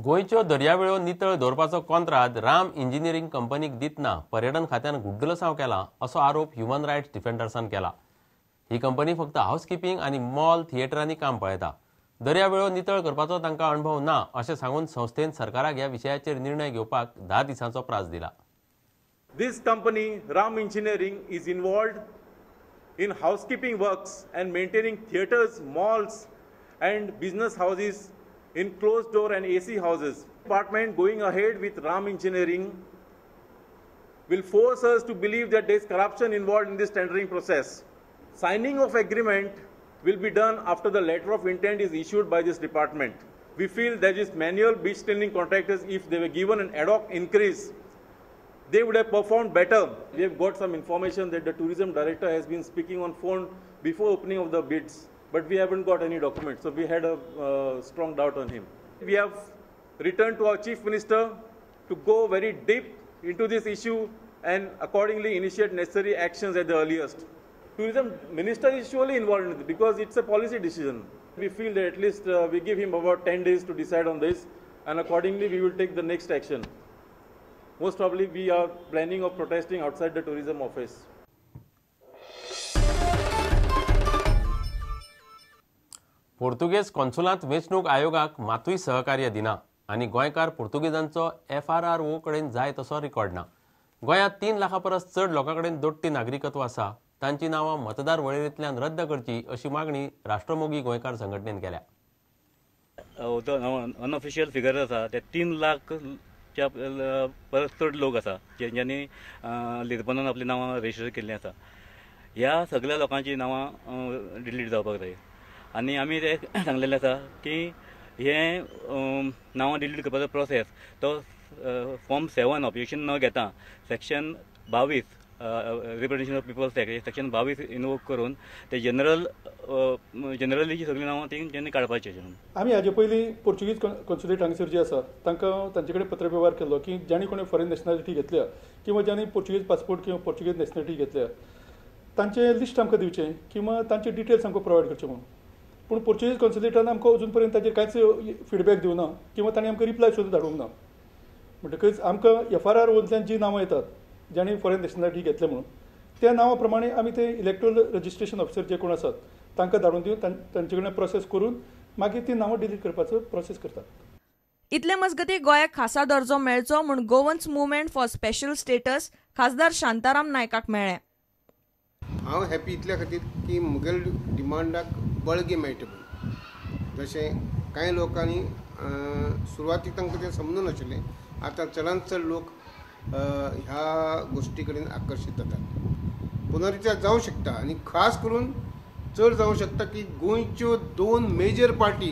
गोंयच्यो दर्यावेळो नितळ दवरपाचो कॉन्त्राद राम इंजिनियरींग कंपनीक दितना पर्यटन खात्यान गुड्डलसांव केला असो आरोप ह्युमन रायट्स डिफेंडर्सान केला. ही कंपनी फक्त हावसकिपींग आनी मॉल थिएटरांनी काम पळयता. दर्यावेळो नितळ करपाचो तांकां अणभव ना अशें सांगून संस्थेन सरकाराक ह्या विशयाचेर निर्णय घेवपाक 10 दिसांचो प्रास दिला. This company, Ram Engineering, is involved in housekeeping works and maintaining theatres, malls and business houses in closed door and AC houses. Department going ahead with Ram Engineering will force us to believe that there is corruption involved in this tendering process. Signing of agreement will be done after the letter of intent is issued by this department. We feel that is manual beach cleaning contractors, if they were given an ad hoc increase, they would have performed better. We have got some information that the tourism director has been speaking on phone before opening of the bids, but we haven't got any documents, so we had a strong doubt on him. We have returned to our chief minister to go very deep into this issue and accordingly initiate necessary actions at the earliest. Tourism minister is surely involved in it because it's a policy decision. We feel that at least we give him about 10 days to decide on this, and accordingly we will take the next action. Most probably we are planning of protesting outside the tourism office. Portuguese कॉन्सुलांत वेंचणूक आयोगाक मातूय सहकार्य दिना आनी गोंयकार पोर्तुगेजांचो FRRO कडेन जाय तसो record ना. गोंयांत 3 लाखां परस चड लोकां कडेन दोट्टी नागरिकत्व आसा, तांची नांवां मतदार वळेरेंतल्यान रद्द करची अशी मागणी राष्ट्रमोगी गोंयकार संघटनेन केल्या. अनऑफिशियल फिगर आसा ते 3 लाखच्या परस चड लोक आसा जेंच्यांनी लिस्बनान आपली नांवां रजिस्टर केल्लीं आसा. ह्या सगळ्या लोकांची नांवां डिलीट जावपाक जाय आनी आमी ते सांगलेलें आसा की हें नांवां डिलीट करपाचो प्रोसेस तो फॉर्म 7 ऑब्जेक्शन न घेता section 22 representation of people's act section 22 invoke करून ते जनरली सगळीं नांवां ती तेणी काडपाची. आमी हाजे पयलीं पोर्चुगीज कॉन्सुलेट हांगसर जे आसा तांकां तांचे कडेन पत्रवेव्हार केल्लो की जांणी कोणें फॉरेन नॅशनॅलिटी घेतल्या किंवा जांणी पोर्चुगीज पासपोर्ट किंवा पोर्चुगीज नॅशनॅलिटी घेतल्या तांचें लिस्ट आमकां दिवचें किंवा तांचे डिटेल्स आमकां प्रोवायड करचे म्हणून. पूण पोर्चुगीज कॉन्सुलेटान आमकां अजून पर्यंत ताचेर कांयच फिडबॅक दिवना किंवा तांणी आमकां रिप्लाय सुद्दां धाडूंक ना. म्हणटकच आमकां FRROंतल्यान जीं नांवां येतात जांणी फॉरेन नॅशनॅलिटी घेतले म्हणून त्या नांवा प्रमाणे आमी ते इलेक्ट्रल रजिस्ट्रेशन ऑफिसर जे कोण आसात तांकां धाडून दिवन तांचे कडेन प्रोसेस करून मागीर ती नांवां डिलीट करपाचो प्रोसेस करतात. इतले मजगतीं गोंयाक खासा दर्जो मेळचो म्हूण Goans movement for special status खासदार शांताराम नायकाक मेळ्ळें. हांव हॅपी इतल्या खातीर की म्हगेल्या डिमांडाक बळगें मेळटा म्हणून. जशें कांय लोकांनी सुरवातीक तांकां तें समजून नाशिल्लें, आतां चडांत चड लोक ह्या गोश्टी कडेन आकर्शीत जातात. पुनर्विचार जावं शकता आनी खास करून चड जावं शकता की गोंयच्यो 2 मेजर पार्टी,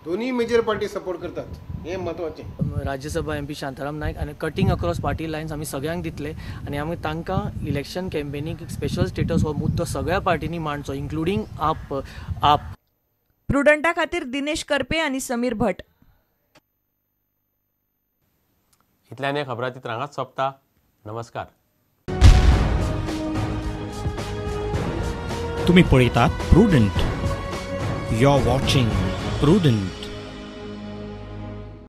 दोनूय मेजर पार्टी सपोर्ट करतात, हें म्हत्वाचें. राज्यसभा MP Shantaram Naik आनी कटींग अक्रॉस पार्टी लायन्स आमी सगळ्यांक दितले आनी आमी तांकां इलेक्शन कॅम्पेनीक स्पेशल स्टेटस हो मुद्दो सगळ्या पार्टींनी मांडचो, इन्क्लुडींग आप. आप प्रुडंटा खातीर दिनेश करपे आनी समीर भट. इतल्यान हे खबराचित्र हांगाच सोंपता. नमस्कार. तुमी पळयतात Prudent. You are watching Prudent.